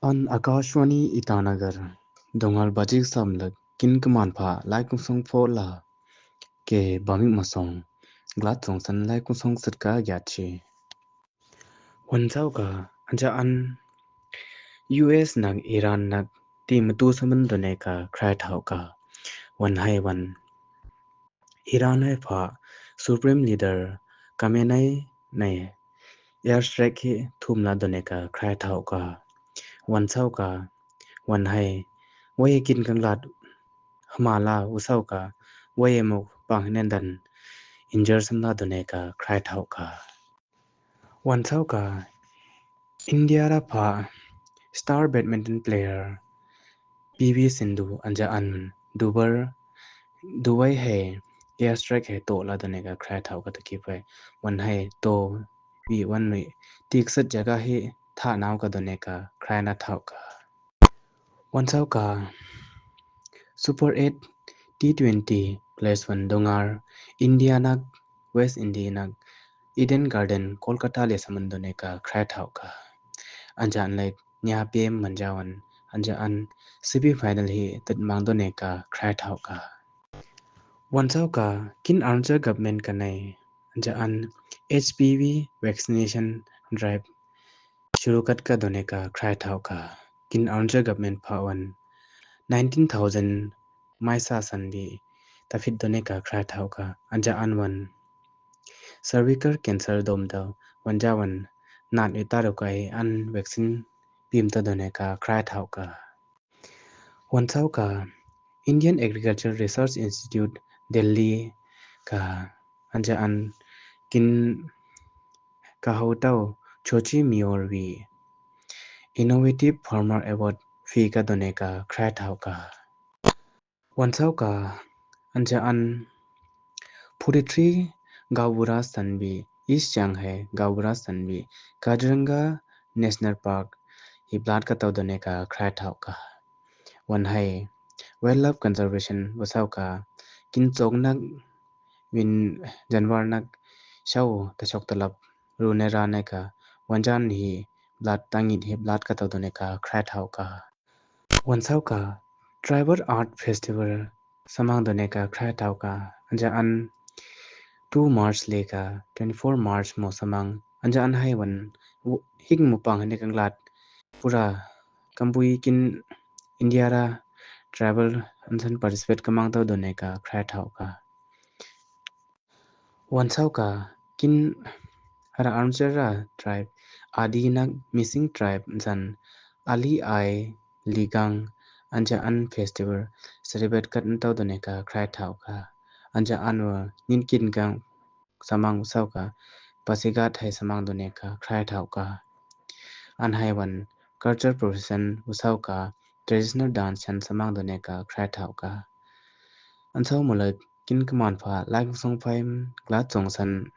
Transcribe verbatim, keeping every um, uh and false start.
An Akashvani Itanagar, dongal bajik samlak kin kaman pha lai kusong phola ke bamik masong, glat song san lai kusong setka yachi. Wan sau ka, anja an U S nak Iran nak ti matu saman done ka krai thau ka. Wan hai wan Iran hai pha Supreme Leader Khamenei nei airstrike hi thumla done ka krai thau ka. Wan sau ka, wan hai, wai kin kanglat hmala u sau ka, wai muk pang nendan injure samla done ka krai thau ka. Wan sau ka, India ra pha star badminton player P V Sindhu anja an Dubai, Dubai hai airstrike hai to la done ka krai thau ka ta ki pha. Wan hai to wi wan nui tik sat jaga hi tha nau ka done ka krai na thau ka. Wan sau ka, Super eight T twenty class wan dongar India nak West Indies nak Eden Garden Kolkata le saman done ka krai thau ka. Anja an lai nya pem manja wan anja an semi final hi tat mang done ka krai thau ka. Wan sau ka, kin Arunachal government ka nei anja an H P V vaccination drive shuru kat ka done ka krai thau ka. Kin Arunachal government pha wan nineteen thousand maisa san bi ta fit done ka krai thau ka. Anja an wan cervical cancer dom da wan ja wan nat wi ta ru ka an vaccine pim ta done ka krai thau ka. Wan sau ka, Indian Agriculture Research Institute Delhi ka anja an kin ka hau tau Chochi Mayor wi Innovative Farmer Award fi ka done ka krai thau ka. Wan sau ka, anja an forty-three Gaobura san bi, East Siang hai Gaobura san bi, Kaziranga National Park hi blood ka tau done ka krai thau ka. Wan hai wildlife conservation wa sau ka, kin tsok nak win janwar nak sau ta chok ta lap ru ne ra ne ka wan jan hi blood tangit hi blood ka tau done ka krai thau ka. Wan sau ka, Tribal Art Festival samang done ka krai thau ka, anja an two March le ka twenty-four March mo samang, anja an hai wan hik mo pang ne ka nglat pura kambui kin India ra tribal an san participate kamang tau done ka krai thau ka. Wan sau ka, kin ra Arunachal ra tribe Adi nak missing tribe san Ali Ai Ligang anja an festival celebrate kat tau done ka krai thau ka. Anja an wa nyin kin ka samang sau ka Pasighat hai samang done ka krai thau ka. An hai wan culture procession u sau ka traditional dance chan samang done ka krai thau ka. An sau mulai kin kaman pha lai kusong phaim glat song san